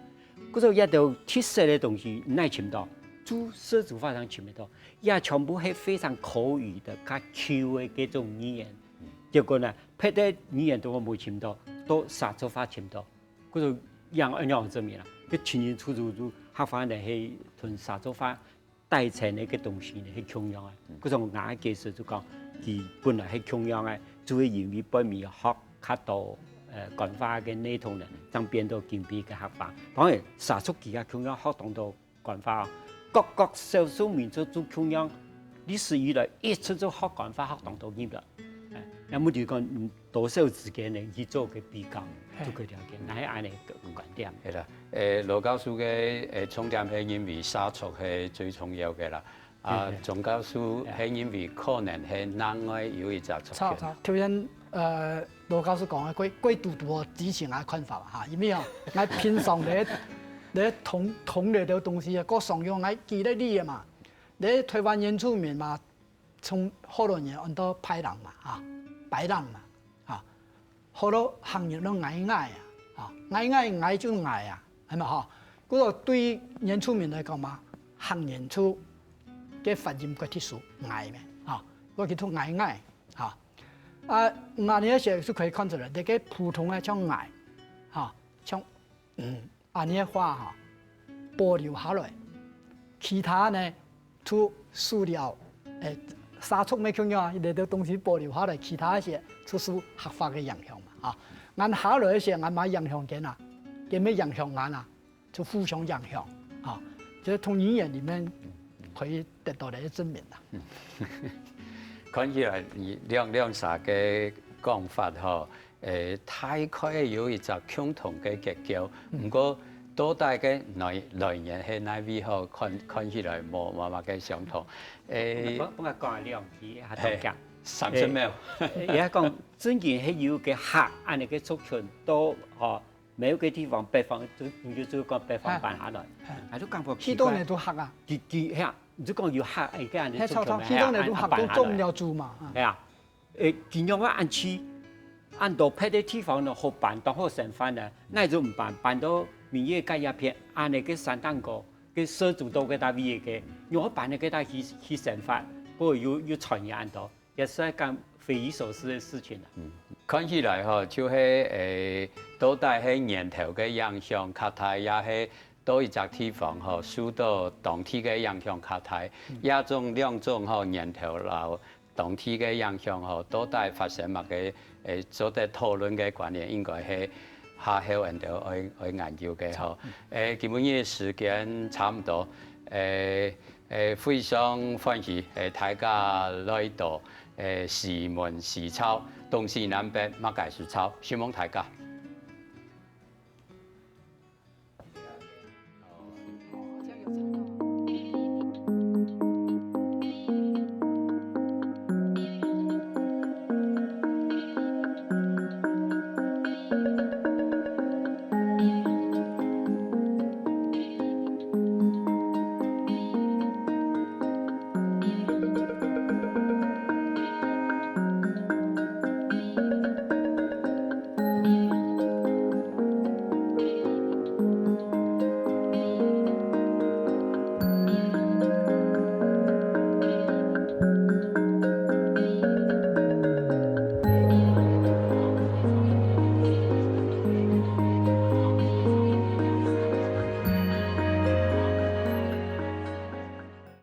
故所這兜特色个東西哪尋到，就少數話上尋得到，也全部係非常口語个、較舊个該種語言。結果呢，別个語言都無尋到，到沙族話尋到。故所樣，恁樣證明啦，該清清楚楚就客話呢係同沙族話 帶出來个東西呢，係共樣个。嗯。故所𠊎个解釋就講，佢本來係共樣个，就係因為北美學較多，呃，官話个系統呢，正變到今晡个客話。當然，沙族佢也共樣學當多官話哦。各，各少數民族就共樣，歷史以來一直就學官話，學當多年了。哎，該問題講，嗯， 多少之間呢去做个比較，嘿。就可以了解，哪係恁仔个觀點。係啦，誒，羅教授个，誒，重點係認為沙族係最重要个啦。啊，嘿，嘿。鍾教授係認為可能係另外有一隻族群。著，著，頭先，呃，羅教授講个，過，過堵堵哦，支持𠊎个看法啦，哈，因為哦，𠊎平常咧這通通這兜東西啊，各商用來舉例个嘛。這台灣原住民嘛，從學老人安到白人嘛，啊，白人嘛，啊，學老客人都𠊎𠊎啊，啊，𠊎𠊎𠊎就𠊎啊，係嘛吼？故所對原住民來講嘛，客人就个發音个特殊𠊎咩，啊，我叫做𠊎𠊎，啊，啊，𠊎呢寫就可以看出來，這个普通个像𠊎，哈，像嗯。 恁樣个話哈，保留下來。其他呢，就受了，誒，沙族乜共樣啊，這兜東西保留下來，其他一些就受客話个影響嘛，啊。恁下來一些，恁嘛影響佢啊，佢乜影響恁啊，就互相影響，啊。這從語言裡面可以得到个證明啦。看起來，你兩兩儕个講法吼， 誒，大概有一隻共同个結構，毋過到底个來來源係哪位吼，看看起來無無麼个相同。誒，分分𠊎講兩句，較嘿，短。三十秒。誒，也講真正係有个客恁樣个族群到吼，某个地方北方，就你就就講北方搬下來，啊，就感覺奇怪。去到哪都客啊？佢佢遐，你就講有客，誒，个恁樣族群，嘿，去到哪都客，都種了樹嘛。係啊。 誒，佢仰會恁去，恁多別个地方呢，好辦，當好生活呢，哪就毋辦，辦到明月蓋一片，恁樣个山頂高，个社主到个搭位个，仰會辦个搭去去生活，不過又又傳染恁多，也是在講匪夷所思个事情啊。看起來吼，就係誒，到底係源頭个影響較大，也係到一隻地方吼，受到當地个影響較大，這種兩種吼源頭摎 當地个影響吼，到底發生麼个，誒，做得討論个觀念，應該係下後𠊎兜愛愛研究个吼。誒，今晡日時間差毋多，誒誒，非常歡喜，誒，大家來到誒，西門西草，東西南北，麼个係草，承蒙大家。